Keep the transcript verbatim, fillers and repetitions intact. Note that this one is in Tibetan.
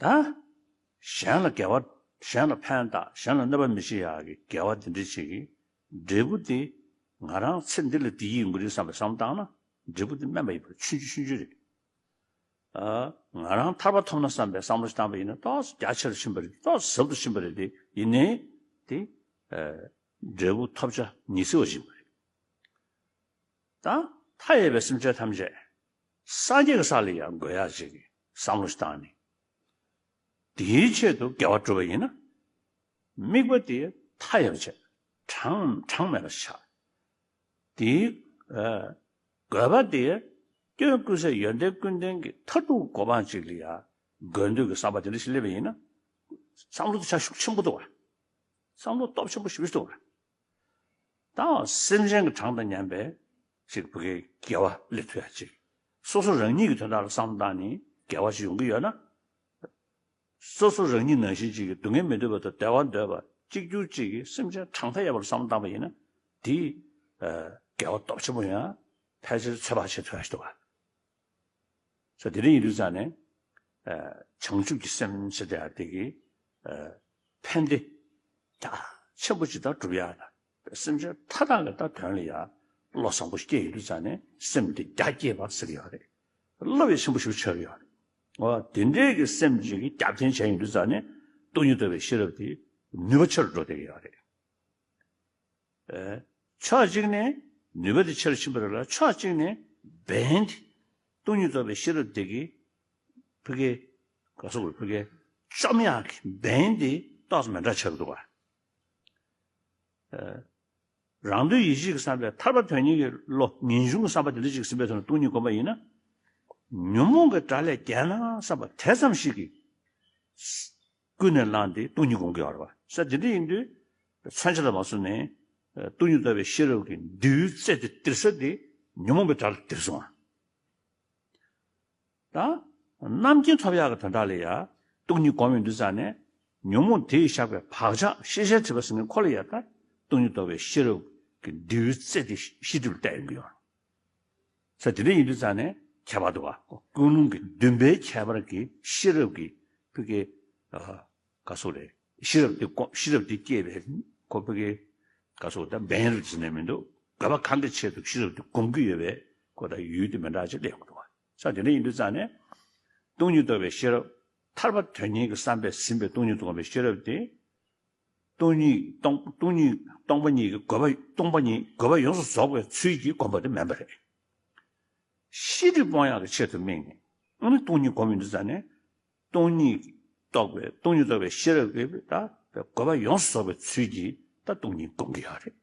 ད་གཞན་ལ་དགེ་བ། གཞན་ལ་ཕན་བཏགས། གཞན་ལ་གནོད་པ་མི་བྱེད་ཡག་གི་དགེ་བ་དེ་འདྲ་ཅིག་གི་འབྲས་བུ་དེ་ང་རང་ཚེ་འདི་ལ་དེ་ཡིན་དགོས་རེད་བསམ་པའི་བསམ་བློ་བཏང་ན་འབྲས་བུ་དེ་དམན་པ་ཡིན་པ་ཆུང་ཆུང་ཆུང་ཆུང་རེད། ཨ། ང་རང་ཐར་པ་ཐོབ་ན་བསམ་པའི་བསམ་བློ་ཞིག་བཏང་པ་ཡིན་ན་ཏོག་ཙམ་རྒྱ་ཆེ་རུ་ཕྱིན་པ་རེད། ཏོག་ཙམ་ཟབ་ཏུ་ཕྱིན་པ་རེད་དེ། ཡིན་ནའི་དེ། ཨ། འབྲས་བུ་ཐོབ་བྱ་ཉི་ཚེ་བ་ཡིན་པ་རེད། ད་མཐའ་ཡས་པའི་སེམས་ཅན་ཐམས་ཅད་སངས་རྒྱས་ཀྱི་ས་ལ་ཡང་འགོད་ཡག་ཅིག་གི་བསམ་བློ་ཞིག་བཏང་ནས། དེའི་ཆེད་དུ་དགེ་བ་བསྒྲུབ་པ་ཡིན་ན། དམིགས་པ་དེ་མཐའ་ཡས་པ་བྱས། གྲངས་གྲངས་མེད་པ་ཆགས། དེའི། ཨ། དགོས་པ་དེ་སྐྱོན་ཀུན་ཟད་ཡོན་ཏན་ཀུན་ལྡན་གྱི་མཐར་ཐུག་གི་གོ་འཕང་ཅིག་ལ་ཡང་འགོད་འདོད་ཀྱི་བསམ་པ་དེ་འདྲ་ཞིག་སླེབས་པ་ཡིན་ན། བསམ་བློ་དེ་ཆ་ཤུགས་ཆེན་པོ་འདུག་བ། བསམ་བློ་སྟོབས་ཆེན་པོ་ཞེ་པོ་ཞིག་འདུག་བ། ད་སེམས་ཅན་གྱི་གྲངས་དང་མཉམ་པའི་ཅིག་བུ་གའི་དགེ་བ་སླེབས་ཐུབ་ཡ་ཅིག་སོ་སོ་རང་ཉིད་ཀྱི་དོན་དག་ལ་བསམ་བློ་བཏང་ནས་དགེ་བ་ཞིག་ཡོང་གི་ཡོད་ན། སོ་སོ་རང་ཉིད་ནང་བཞིན་ཅིག་གི་སྡུག་བསྔལ་མི་འདོད་པ་དང་བདེ་བ་འདོད་པ། གཅིག་གྱུར་ཅིག་གི་སེམས་ཅན་གྲངས་མཐའ་ཡས་པར་བསམ་བློ་བཏང་པ་ཡིན་ན། དེ། ཨ། དགེ་བ་སྟོབས་ཆེན་པོ་ཡང་ཕལ་ཆེར་ཚོད་དཔག་བྱེད་ཐུབ་ཡ་ཞིག་འདུག་བ། ས་དེ་རིང་ཡིན་དུས་ཙང་ནས། ཨ། བྱང་ཆུབ་ཀྱི་སེམས་ཟེར་དེ་ཡང་དེ་གི། ཨ། ཕན་བདེ་རྒྱ་ཆེན་པོ་ཇི་ལྟར་སྒྲུབ་ཡག་དང་། སེམས་ཅན་མཐའ་དག་གི་ད་དོན་ལ་ཡང་བློ་བཟང་པོ་སྐྱེས་ཡོང་དུས་ཙང་ནས་སེམས་དེ་རྒྱ་བསྐྱེད་པ་ཟེར་གྱི་ཡོད་རེད། བློ་བའི་ཆེན་པོ་ཞིག་ཆགས་ཀྱི་ཡོད་རེད། འོ། དེ་འདྲའི་གི་སེམས་ཅིག་གི་རྒྱབ་རྟེན་བྱས་ཡོང་དུས་ཙང་ནས་སྟོང་ཉིད་རྟོགས་པའི་ཤེས་རབ་དེ་ནུས་པ་ཆེ་རུ་འགྲོ་བསྡད་ཀྱི་ཡོད་རེད། ཨེ། ཕྱོགས་གཅིག་ནས་ནུས་པ་དེ་ཆེ་རུ་ཕྱིན་པ་རེད་ལ། ཕྱོགས་གཅིག་ནས་འབེན་དེ། སྟོང་ཉིད་རྟོགས་པའི་ཤེས་རབ་དེ་གི་ཕ་གི། ག་སོགས་ཕ་གི་བཅོམ་ཡག་གི་འབེན་དེ་ཏོག་ཙམ་མི་འདྲ་ཆགས་འདུག་བ། ཨེ། རང་དོན་ཡིད་བྱེད་ཀྱི་བསམ་པས་ཐར་པ་དོན་གཉེར་གྱི་བློ། ངེས་འབྱུང་གི་བསམ་པ་དེ་འདྲ་ཅིག་ཟིན་པའི་ཐོག་ནས་སྟོང་ཉིད་བསྒོམ་པ་ཡིན་ན། ཉོན་མོངས་ཀྱི་དགྲ་ལས་རྒྱལ་ན་བསམ་པ་དེ་ཙམ་ཞིག་གིས་ཀུན་ནས་བསླངས་ཏེ་སྟོང་ཉིད་བསྒོམ་གྱི་ཡོད་རེད་བ། ས་དེ་འདྲ་ཡིན་དུས་མཚོན་ཆ་ལ་མ་བཟུང་ནས། སྟོང་ཉིད་རྟོགས་པའི་ཤེས་རབ་ཀྱི་མདུད་རྩེ་དེ་སྟེར་ས་དེ་ཉོན་མོངས་པའི་དགྲ་ལ་སྟེར་སོང་ཨ། ད་རྣམ་མཁྱེན་ཐོབ་ཡག་གི་དོན་དག་ལ་ཡ་སྟོང་ཉིད་བསྒོམ་ཡོང་དུས་ཙང་ནས། ཉོན་མོངས་དེས་བཞག་པའི་བག་ཆགས་ཤེས་བྱའི་སྒྲིབ་པ་ཟེར་མཁན་ཁོ་ལ་ཡ་ད་སྟོང་ཉིད་རྟོགས་པའི་ཤེས་རབ་ཀྱི་མདུད་རྩེ་དེ་ཤེས་སྒྲིབ་ལ་གཏད་ཡོང་གི་ཡོད། ས་དེ་འདྲ་ཡིན་དུས་ཙང་ནས་ཁྱད་པར་འདུག་ག་ཀུན་སློང་གི་འདུན་པའི་ཁྱད་པར་གྱིས་ཤེས་རབ་ཀྱི་ཕ་གི། ཨ། ག་སོགས་རེད། ཤེས་རབ་དེ་བསྒོམ། ཤེས་རབ་དེ་སྐྱེས་པའི་ཁོ་ཕ་གི། ག་སོགས་ད་འབེན་རེད་ཟེར་ནས་མི་འདུག་དགོས་པ་གང་གི་ཆེད་དུ་ཤེས་རབ་དེ་བསྒོམ་གྱི་ཡོད་པའི་ཁོ་ད་ཡུལ་དེ་མི་འདྲ་ཅིག་སླེབས་ཡོང་གི་འདུག་ག་ས་དེ་འདྲ་ཡིན་དུས་ཙང་ནས། སྟོང་ཉིད་རྟོགས་པའི་ཤེས་རབ། ཐར་པ་དོན་གཉེར་གྱི་བསམ་པས་ཟིན་པའི་སྟོང་ཉིད་རྟོགས་པའི་ཤེས་རབ་དེ། སྟོང་ཉིད་སྟོང་སྟོང་ཉིད་སྟོང་པ་ཉིད་ཀྱི་དགོས་པ། སྟོང་པ་ཉིད་དགོས་པ་ཡོངས་སུ་རྫོགས་པའི་ཚུལ་གྱིས་བསྒོམ་པ་དེ་མིན་པ་རེད། ཤེས་སྒྲིབ་སྤོང་ཡག་གི་ཆེད་དུ་དམིགས་ནས། ཨ་ནི་སྟོང་ཉིད་བསྒོམ་ཡོང་དུས་ཙང་ནས། སྟོང་ཉིད་རྟོགས་པའི། སྟོང་ཉིད་རྟོགས་པའི་ཤེས་རབ་ཀྱིས་ད་དགོས་པ་ཡོངས་སུ་རྫོགས་པའི་ཚུལ་གྱིས་ད་སྟོང་ཉིད་བསྒོམ་གྱི་ཡོད་རེད།